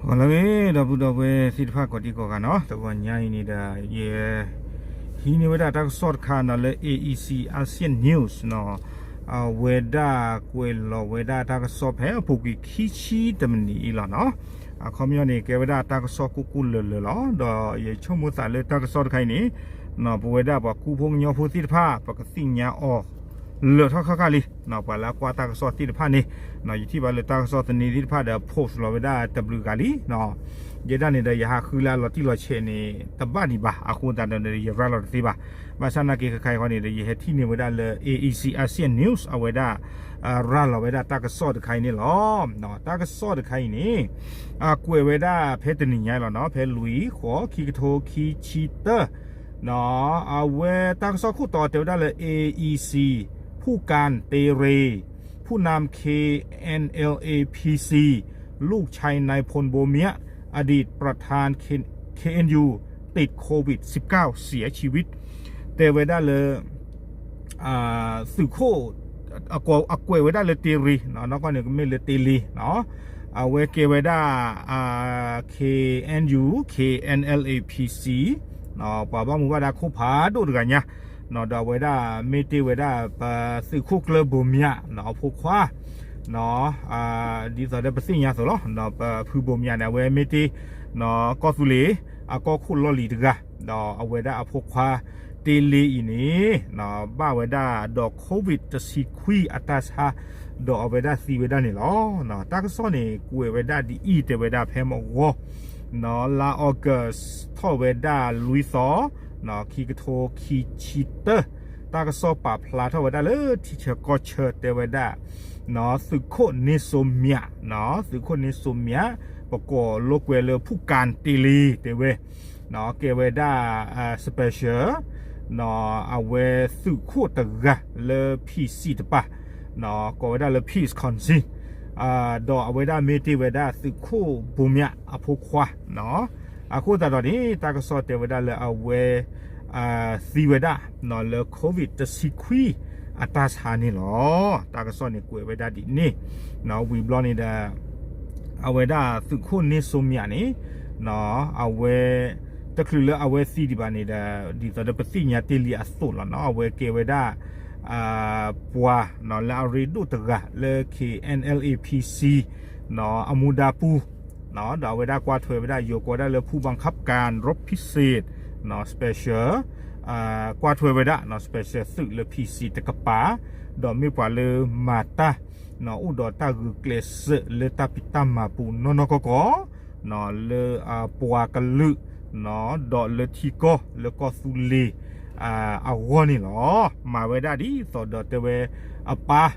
ဂီၤလၢအဂ့ၤ ဒီပုၢ်ဒီဝဲၢ်သ့ၣ်တဖၣ်ကိးဒံကိးဂၤနီၤ, တဂီၤညါအံၤန့ၣ်ဒီး ယဟံးန့ၢ်ဝဲဒၣ်တၢ်ကစီၣ်တခါနီၤ လၢ A E C Asian News နီၤ, အဝဲဒၣ်ကွဲးလီၤဝဲဒၣ်တၢ်ကစီၣ်ဖဲအပူၤကွံာ်ခံဆံတမံးနံးအံၤလီၤနီၤ. အခီပညီန့ၣ် ကဲဝဲဒၣ်တၢ်ကစီၣ်ကိၢ်ကိၢ်လၢၤလၢၤလီၤ. ဒီးယဆိကမိၣ်သးလၢတၢ်ကစီၣ်တခါအံၤန့ၣ် ပဝဲဒၣ်ပှၤကူဖိကညီဖိသ့ၣ်တဖၣ် ပကသ့ၣ်ညါအီၤ လၢာ်ထီၣ်ခါခါလံ, ပှၤလၢအကွၢ်တၢ်ကစီၣ်သ့ၣ်တဖၣ်န့ၣ် ယထံၣ်ဘၣ်လၢတၢ်ကစီၣ်သန့သ့ၣ်တဖၣ်ဒီး post လီၤဝဲဒၣ်တဘျုးဂၤလံ. ယဲဒၣ်န့ၣ်ဒီး ယဟးဃုလၢအလီၤတံၢ်လီၤဆဲးန့ၣ် တဘၣ်ဒံးဘၣ်, အဃိသတးဒီး ယရၤလီၤတသ့ဘၣ်. ဘၣ်ဆၣ်နာ်က့ ခဲခါအံၤဃီန့ၣ်ဒီး ယဟဲထံၣ်န့ၢ်ဝဲဒၣ်လၢ A E C Asian News အဝဲဒၣ် ရၤလီၤဝဲဒၣ်တၢ်ကစီၣ်တခါအံၤန့ၣ်လီၤ. တၢ်ကစီၣ်တခါအံၤန့ၣ် အကွဲးဝဲဒၣ်ဖဲတနံၤညါလီၤနီၤ, ဖဲလွံၢ်ဃိး ခံကထိခံဆံတၢ အဝဲတၢ်ကစီၣ်ခိၣ်တီတဲဝဲဒၣ်လၢ A E C ผู้การเตเร ผู้นำ K N L A P C ลูกชายนายพลบัวเมียะ อดีตประธาน เคเอ็นยู ติดโควิดสิบเก้า เสียชีวิต တဲဝဲဒၣ်လၢ သုးခိၣ် အကွဲးဝဲဒၣ်လၢတ့ရ့, နီၢ်ကီၢ်န့ၣ်ကမ့ၢ်လၢတ့လ့, အဝဲကဲဝဲဒၣ် K N U K N L A P C ပှၤဘၣ်မူဘၣ်ဒါခိၣ်ဖးဒိၣ်တဂၤညါ, ဒီးအဝဲဒၣ်မ့ၢ်တ့ၢ်ဝဲဒၣ် ပသုးခိၣ်ကျၢၢ်ဘိမၠး အဖိခွါ ဒ်သိးဒီးပသ့ၣ်ညါအသိးလီၤ, ပဖုဘိမၠးန့ၣ် အဝဲမ့ၢ်တ့ၢ် ကီၢ်သူလ့ၤ အကီၢ်ခိၣ်လီၢ်လံၤတဂၤ, ဒီးအဝဲဒၣ်အဖိခွါ တ့လ့အံၤန့ၣ် ဘၣ်ဝဲဒၣ်ဒီး COVID တဆံခွံအတၢ်ဆါ, ဒီးအဝဲဒၣ်သံဝဲဒၣ်န့ၣ်လီၤ. တၢ်ကစီၣ်န့ၣ် ကွဲးဝဲဒၣ်ဒ်အံၤ တဲဝဲဒၣ်ဖဲမုၢ်ဂီၤ လါ August ထီၣ်ဝဲဒၣ်လွံၢ်သီ ခံကထိခံဆံတၢ, တၢ်ကစီၣ်ပာ်ဖျါထီၣ်ဝဲဒၣ်လၢထံဆၢကီၢ်ဆၢတဲဝဲဒၣ် သုးခိၣ်န့စိမၠး, သုးခိၣ်န့စိမၠး ပကိးလိာ်ကွဲလၢ ဖူၣ်ကၣ်တ့လ့ တဲဝဲ ကဲဝဲဒၣ် special အဝဲသုးခိၣ်တဂၤလၢ ဖံးစံး တပၤ, ကိးဝဲဒၣ်လၢ Peace Council ဒီးအဝဲဒၣ်မ့ၢ်တ့ၢ်ဝဲဒၣ်သုးခိၣ်ဘိမၠးအဖိခွါ, အဃိသတးဒီးန့ၣ် တၢ်ကစီၣ်တဲဝဲဒၣ်လၢအဝဲ သံဝဲဒၣ်လၢ COVID တဆံခွံအတၢ်ဆါန့ၣ်လီၤ. တၢ်ကစီၣ်န့ၣ်ကွဲးဝဲဒၣ်ဒ်န့ၣ်, ဝံၤဘျီန့ၣ်ဒီး အဝဲဒၣ်သုးခိၣ်န့စိမၠးန့ၣ် အဝဲ တချုးလၢအဝဲသံဒံးဘၣ်န့ၣ်ဒီး ဒ်သိးဒီးပသ့ၣ်ညါတ့ၢ်လံအသိးလီၤနီၤ, အဝဲကဲဝဲဒၣ် ပှၤလၢအရ့ဒိၣ်တဂၤလၢ K N L A P C အမူဒါပူၤ, ဒီးအဝဲဒၣ်ကွၢ်ထွဲဝဲဒၣ် ယိၤကိးဝဲဒၣ်လၢ ဖူၣ်ဘၣ်ခၣ်ပကၣ် ရူးဖံးစ့း special ကွၢ်ထွဲဝဲဒၣ် special သုးလၢ ဖံးစံး တကပၤ, ဒီးမ့ၢ်ပှၤလၢမၤတၢ် အိၣ်ဒီးတၢ်ဂုာ်ကျဲးစၢးလၢတၢ်ဖံးတၢ်မၤပူၤနီၢ်နီၢ်ကီၢ်ကီၢ် လၢပှၤကလုာ် ဒီးလၢထံကီၢ်လၢကီၢ်သူလ့ၤ အဂီၢ်န့ၣ်လီၤ. မၤဝဲဒၣ်ဒ်သိးဒီးတဲဝဲအပၢ်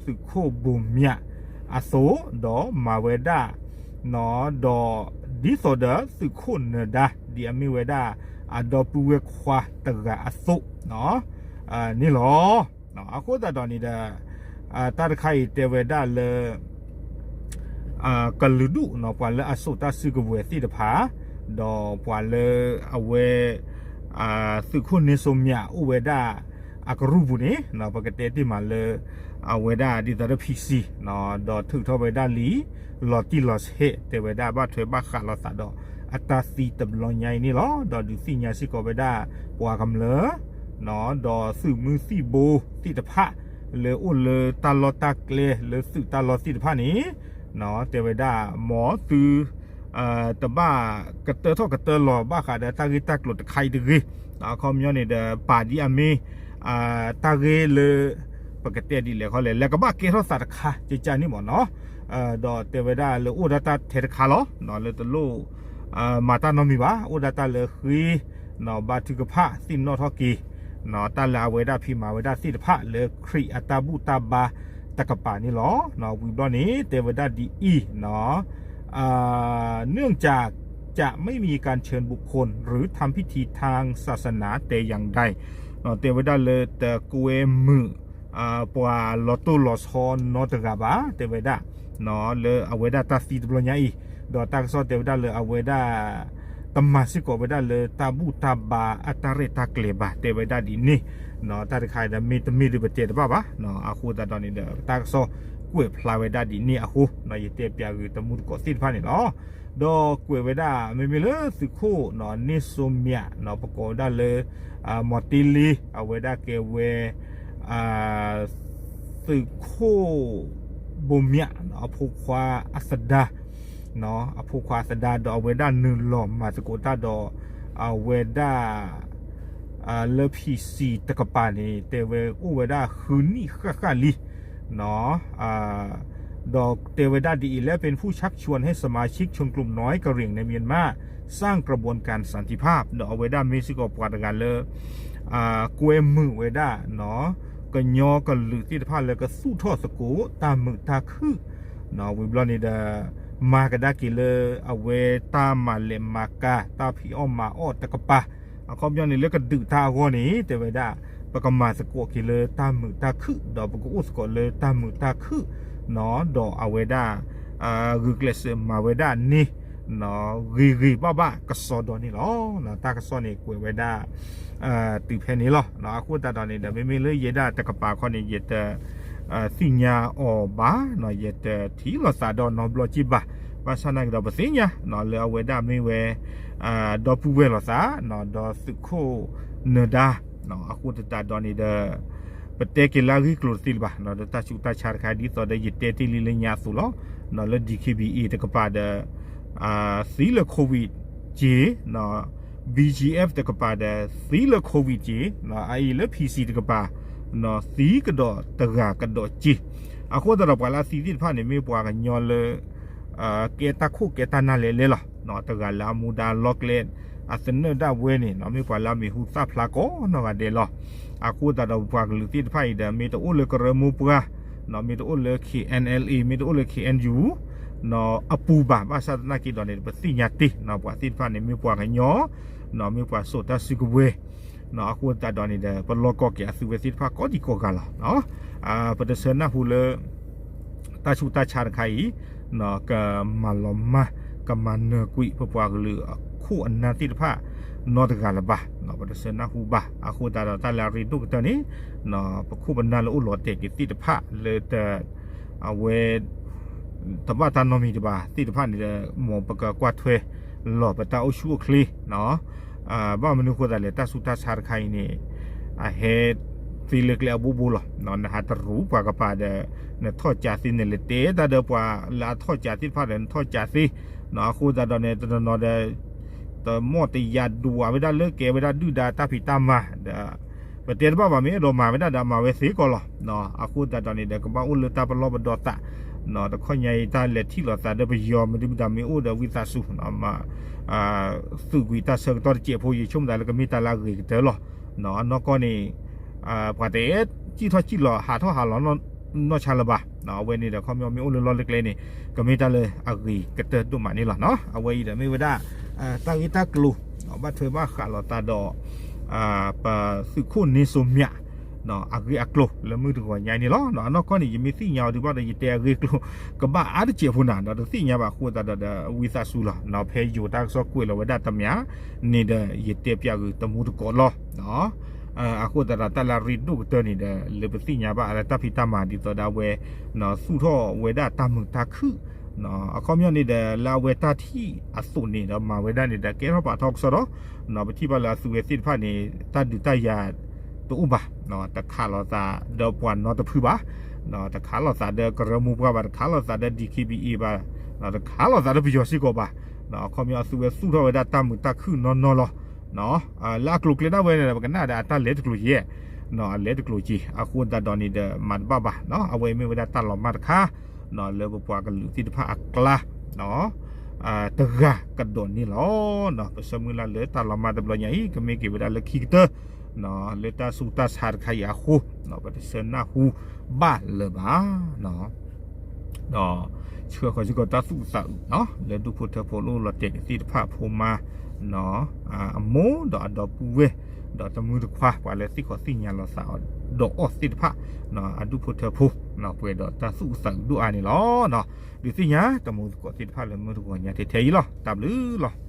သုးခိၣ်ဘိမၠးအသိး, ဒီးမၤဝဲဒၣ် ဒီးဒ်သိးဒီးသုးခိၣ်နၢၤဒါ ဒ်အမ့ၢ်ဝဲဒၣ်အဒီပုၢ်ဝဲၢ်ခွါတဂၤအသိး န့ၣ်လီၤ. အဃိသတးဒီးန့ၣ်ဒီး တၢ်တခါအံၤတဲဝဲဒၣ်လၢ ကလုာ်ဒူၣ် ပှၤလၢအစိာ်တၢ်စုကဝဲၤသ့ၣ်တဖၣ် ဒီးပှၤလၢအဝဲ သုးခိၣ်န့ၣ်စိမၠးအိၣ်ဝဲဒၣ်အကရူၢ်ပူၤန့ၣ် ပကတဲတ့ၢ်မးလၢ အဝဲဒၣ်ဒ်သိးဒီး ဖံးစံး ဒီးထုးထီၣ်ဝဲဒၣ်လံာ် လီၤတံၢ်လီၤဆဲး တဲဝဲဒၣ်ဘၣ်ထွဲဘၣ်ဃးလိာ်သးဒီး အတၢ်သံတဘျီညါအံၤန့ၣ်လီၤ. ဒီးဒုးသ့ၣ်ညါစ့ၢ်ကီးဝဲဒၣ်ပှၤကမျၢၢ် ဒီးသုးမုၢ်သံၣ်ဘိသ့ၣ်တဖၣ် လၢအိၣ်လၢတၢ်လီၢ်တၢ်ကျဲလၢသုးတၢ်လီၢ်သ့ၣ်တဖၣ်န့ၣ် တဲဝဲဒၣ် မ်သု တဘၣ်ကတၢၢ်ထီၣ်ကတၢၢ်လီၤဘၣ်ဃးဒီးတၢ်ဂ့ၢ်တၢ်ကျိၤတခါအံၤတဂ့ၤ, အခီပညီန့ၣ်ဒီး ပာ်ဒ်အမ့ၢ် တၢ်ဂ့ၢ်လၢ ပကတဲဒ်လဲၣ်ဃီလဲၣ် လၢကဘၣ်ကဲထီၣ်သးတခါ ကကန့ၣ်မ့ၢ်နီၤ, ဒီးတဲဝဲဒၣ်လၢအိၣ်ဒၣ်တၢ်ထဲတခါလီၤ, လၢတလိၣ် မၤတၢ်နီတမံၤဘၣ်, အိၣ်ဒၣ်တၢ်လၢဃ့ ဘါထုကဖၣ်သ့ၣ်နီၣ်ထီၣ်က့ၤ တၢ်လၢအဝဲဒၣ်ဖံးမၤဝဲဒၣ်သ့ၣ်တဖၣ်လၢခရံာ်အတၢ်ဘူၣ်တၢ်ဘါတကပၤန့ၣ်လီၤ. ဝံၤဘျီန့ၣ် တဲဝဲဒၣ်ဒ်အံၤ เนื่องจากจะไม่มีการเชิญบุคคลหรือทำพิธีทางศาสนาแต่อย่างใด တဲဝဲဒၣ်လၢတကွဲမုာ် ပှၤလီၤတိၢ်လီၤဆီနီတဂၤဘၣ် တဲဝဲဒၣ် လၢအဝဲဒၣ်တၢ်သံတဘျီညါအံၤ, ဒီးတၢ်ကစီၣ်တဲဝဲဒၣ်လၢအဝဲဒၣ် တမၤစ့ၢ်ကီးဝဲဒၣ်လၢတၢ်ဘူၣ်တၢ်ဘါအတၢ်ရဲၣ်တၢ်ကျဲၤဘၣ် တဲဝဲဒၣ်ဒ်န့ၣ်, တၢ်တခါဒီးမ့ၢ်တမ့ၢ်ဒီးပတဲတဘၣ်ဘၣ်, အဃိသတးဒီးန့ၣ်ဒီး တၢ်ကစီၣ် ကွဲးဖျါဝဲဒၣ်ဒ်န့ၣ်အဃိ ယတဲပျးဂ့ၤတမူတကိးသ့ၣ်တဖၣ်န့ၣ်လီၤ. ဒီးကွဲးဝဲဒၣ် မ့မ့ၢ်လၢသုးခိၣ်န့ၣ်စိမၠး ပကိးဝဲဒၣ်လၢ မီၤတ့လ့ အဝဲဒၣ်ကဲဝဲ သုးခိၣ်ဘိမၠး အဖိခွါအသဒါ အဖိခွါအသဒါ ဒီးအဝဲဒၣ်နုာ်လီၤမၤသကိးတၢ်ဒီး အဝဲဒၣ် လၢ PC တကပၤန့ၣ် တဲဝဲအိၣ်ဝဲဒၣ်ဃုနံၣ်ဃၣ်ဃၣ်လံ ဒီးတဲဝဲဒၣ်ဒ်အံၤ และเป็นผู้ชักชวนให้สมาชิกชมรมน้อยกะเหรี่ยงในเมียนมาสร้างกระบวนการสันติภาพ ဒီးအဝဲဒၣ်မ့ၢ်စ့ၢ်ကီးပှၤတဂၤလၢ ကွဲမုာ်ဝဲဒၣ် ကညီကလုာ်သ့ၣ်တဖၣ်လၢကသူၣ်ထီၣ်သကိးတၢ်မုာ်တၢ်ခုၣ် ဝံၤဘျီန့ၣ်ဒီး မၤကဒါက့ၤလၢ အဝဲတၢ်မၤလဲၤမၤကၤ တၢ်ဖံးအီၣ်မၤအီၣ်တကပၤ အခီပညီန့ၣ်လၢကဒုးတၢ်အဂီၢ်န့ၣ် တဲဝဲဒၣ် ပကမၤသကိးက့ၤလၢတၢ်မုာ်တၢ်ခုၣ် ဒီးပကအိၣ်သကိးလၢတၢ်မုာ်တၢ်ခုၣ် ဒီးအဝဲဒၣ် ဂုာ်ကျဲးစၢးမၤဝဲဒၣ်န့ၣ် ဂ့ၤဂ့ၤဘၣ်ဘၣ်ကစီဒီန့ၣ်လီၤ. တၢ်ကစီၣ်န့ၣ်ကွဲးဝဲဒၣ် တုၤဖဲန့ၣ်လီၤ. အဃိသတးဒီးန့ၣ်ဒီး မ့မ့ၢ်လၢယဲဒၣ်တကပၤခီန့ၣ် ယတ သ့ၣ်ညါအီၤဘၣ် ယတထံၣ်လိာ်သးဒီးနီတဘျီက့ၤဘၣ်. ဘၣ်ဆၣ်သနာ်က့ဒီး ပသ့ၣ်ညါ လၢအဝဲဒၣ်မ့ၢ်ဝဲ ဒီပုၢ်ဝဲၢ်လိာ်သး ဒီးသုးခိၣ်နၢၤဒါ အဃိသတးဒီးန့ၣ်ဒီး ပတဲက့ၤလၢအဂ့ၢ်ကျိၤတသ့လၢၤဘၣ် ဒီးတၢ်ဆူးတၢ်ဆါတခါ ဒ်သိးဒီးယတဲတ့ၢ်လံလၢညါအသိးလီၤ. လၢ DKBA တကပၤဒီး သံလၢ COVID က့ၤ BGF တကပၤဒီး သံလၢ COVID က့ၤ အအံၤလၢ PC တကပၤ သံကဒီးတဂၤကဒီးက့ၤ. အဃိသတးဒီးပှၤလၢအသံသ့ၣ်တဖၣ်န့ၣ် မ့ၢ်ပှၤကညီလၢ ကဲတၢ်ခိၣ်ကဲတၢ်နၢ်လဲၤလဲၤလီၤ. တဂၤလၢအမူဒါလီၢ်ကျဲ အသနၢၣ်ဒၣ်ဝဲန့ၣ် မ့ၢ်ပှၤလၢအမံၤဟူသၣ်ဖျါကိးနီၢ်ဂၤဒဲးလီၤ. အဃိသတးဒီးပပှၤကလုာ်သ့ၣ်တဖၣ်အံၤဒီး မ့ၢ်တအိၣ်လၢကရၢမိၢ်ပှၢ် မ့ၢ်တအိၣ်လၢ KNLA မ့ၢ်တအိၣ်လၢ KNU အပူၤဘၣ်. ဘၣ်ဆၣ်သနာ်က့ဒီးန့ၣ် ပသ့ၣ်ညါတ့ၢ် ပှၤသ့ၣ်တဖၣ်န့ၣ် မ့ၢ်ပှၤကညီ မ့ၢ်ပှၤစိာ်တၢ်စုကဝဲၤ အဃိသတးဒီးန့ၣ်ဒီး ပလီၢ်ကီၢ်က့ၤအသုဝဲသ့ၣ်တဖၣ်ကိးဒံကိးဂၤလီၤ. ပတဆၢနၢ်ဟူလၢ တၢ်ဆူးတၢ်ဆါတခါအံၤ ကမၤလီၤမၢ် ကမၤနၢၤကွံာ် ပပှၤကလုာ်အခိၣ်အနၢ်သ့ၣ်တဖၣ်နီတဂၤလၢၤဘၣ်. ပတဆၢနၢ်ဟူဘၣ်. အဃိသတးဒီးတၢ်လၢအရ့ဒိၣ်ကတၢၢ်န့ၣ် ပခိၣ်ပနၢ်လၢအိၣ်လီၤတဲာ်က့ၤသ့ၣ်တဖၣ်လၢတ အဝဲ တဘၣ်တၢ်နီတမံၤဘၣ်သ့ၣ်တဖၣ်န့ၣ်ဒီး မ်ပကကွၢ်ထွဲလီၤပတၢ်အိၣ်ဆူၣ်အိၣ်ချ့ ဘၣ်မနုၤအဃိသတးလဲၣ် တၢ်ဆူးတၢ်ဆါတခါအံၤန့ၣ် အဟဲသ့လၢကျဲအဘိဘိလီၤ. နဟးတရူးပှၤကပၤဒီး နထီၣ်ကးသ့ နလဲၤတဲတၢ်ဒီးပှၤလၢအထီၣ်ကးသ့ၣ်တဖၣ်ဒီး နထီၣ်ကးသ့ အဃိသတးဒီးန့ၣ် တနီၤနီၤဒီး တမီၢ်တယၤဒွးဝဲဒၣ်လၢကဲဝဲဒၣ်ဒုၣ်ဒါတၢ်ဖံးတၢ်မၤဒီး ပတဲတဘၣ်ဘၣ် မ့ၢ်အဲၣ်ဒိးမၤဝဲဒၣ်ဒီးမၤဝဲသ့ကီးလီၤ. အဃိသတးဒီးန့ၣ်ဒီး ကဘၣ်အိၣ်လၢတၢ်ပလီၢ်ပဒီသး တခီညါအံၤတၢ်လဲၤထံၣ်လိာ်သးဒီးပယီၤ မ့တမ့ၢ်ဒီးမ့ၢ်အိၣ်ဒီးဝံသးစူၤ သုးကွံာ်တၢ်ဆၢကတီၢ်တစဲးဖိ ယဆိကမိၣ်သးလၢကမ့ၢ်တၢ်လၢအဂ့ၤကတၢၢ်လီၤ. အနီၢ်ကီၢ်န့ၣ် ပှၤတအဲၣ်စံၣ်ထီၣ်စံၣ်လီၤ ဟးထီၣ်ဟးလီၤနီၢ်ဆါလၢၤဘၣ်. အဝဲန့ၣ်ဒီး ခီပညီမ့ၢ်အိၣ်လၢလီၢ်လၢကျဲန့ၣ် ကမ့ၢ်တၢ်လၢအဂ့ၤကတၢၢ်ဒိၣ်မးန့ၣ်လီၤ. အဝဲအံၤဒီးမ့ၢ်ဝဲဒၣ် တၢ်ဂ့ၢ်တၢ်ကျိၤ ဘၣ်ထွဲဘၣ်ဃးလိာ်သးဒီး ပသုးခိၣ်န့ၣ်စိမၠး အဂ့ၢ်အကျိၤလၢမုၢ်တဂီၤညါအံၤန့ၣ်လီၤ. အနီၢ်ကီၢ်န့ၣ် ယမ့ၢ်သ့ၣ်ညါအီၤဒုးဘၣ်ဒီး ယတဲအဂ့ၢ်အကျိၤ ကဘၣ်အါတစဲးဖိနၤ ဒီးတသ့ၣ်ညါဘၣ်အဃိသတးဒီး ဝံသးစူၤလီၤ. ဖဲယိၤတၢ်ကစီၣ်ကွဲးလီၤဝဲဒၣ်တမံၤန့ၣ်ဒီး ယတဲပျးဂ့ၤတမူတကိးလီၤ. အဃိသတးဒီးတၢ်လၢအရ့ဒိၣ်ကတၢၢ်န့ၣ်ဒီး လၢပသ့ၣ်ညါဘၣ်အလၢတၢ်ဖံးတၢ်မၤဒ်သိးဒီးအဝဲ သူၣ်ထီၣ်ဝဲဒၣ်တၢ်မုာ်တၢ်ခုၣ် အခီပညီန့ၣ်ဒီး လၢအဝဲတၢ်ထံၣ်အသိးန့ၣ်ဒီး မၤဝဲဒၣ်န့ၣ်ဒီး ကဲထီၣ်ပာ်ထီၣ်ကစီဒီး ပထံၣ်ဘၣ်လၢအသုဝဲသ့ၣ်တဖၣ်န့ၣ် တၢ်ဒုးတၢ်ယၤတအိၣ်ဘၣ်, တခးလိာ်သးဒီးပှၤနီတဖုဘၣ်, တခးလိာ်သးဒီးကရၢမိၢ်ပှၢ်ဘၣ်, တခးလိာ်သးဒီး DKBA ဘၣ်, တခးလိာ်သးဒီးပယီၤစ့ၢ်ကီးဘၣ်. အခီပညီအသုဝဲသူၣ်ထီၣ်ဝဲဒၣ်တၢ်မုာ်တၢ်ခုၣ်နီၢ်နီၢ်လီၤ. လၢအကျိၤကျဲဒၣ်ဝဲန့ၣ်ဒီး ပကနၣ်ဒီးအတၢ်လဲၤတကျိၤယဲၢ်, အလဲၤတကျိၤက့ၤ အဃိသတးဒီးန့ၣ်ဒီး မၤတဘၣ်ဘၣ်. အဝဲအံၤမ့ၢ်ဝဲဒၣ်တၢ်လီၤမၢ်တခါ လၢပပှၤကလုာ်သ့ၣ်တဖၣ်အကျါ တဂၤကဒီးန့ၣ်လီၤ. ပဆၢမုၢ်လၢ်လၢတၢ်လီၤမၢ်တဘျီညါအံၤ ကမ့ၢ်က့ၤဝဲဒၣ်လၢခံကတၢၢ် လၢတၢ်ဆူးတၢ်ဆါတခါအံၤအဃိ ပတဆၢနၢ်ဟူဘၣ်လၢၤဘၣ်. ဒီးဆှၢဃီၤစ့ၢ်ကီးတၢ်သူၣ်အုးသးအုး လၢဒူၣ်ဖိထၢဖိလၢအိၣ်လီၤတဲာ်က့ၤသ့ၣ်တဖၣ် ဖိမါ အမိၢ်ဒီးအဒီပုၢ်ဝဲၢ် ဒီးတမုၢ်တခွါ ပှၤလၢသ့ၣ်ခီသ့ၣ်ညါလိာ်သးဒီးအီၤသ့ၣ်တဖၣ် အဒူၣ်ဖိထၢဖိ ပှဲၤဒီးတၢ်သူၣ်အုးသးအုးဒိၣ်အါန့ၣ်လီၤ. ဒုးသ့ၣ်ညါတမုၢ်တကိးသ့ၣ်တဖၣ်လၢမုၢ်တဂီၤညါထဲထဲအံၤလီၤ. တၢ်ဘျုးလီၤ.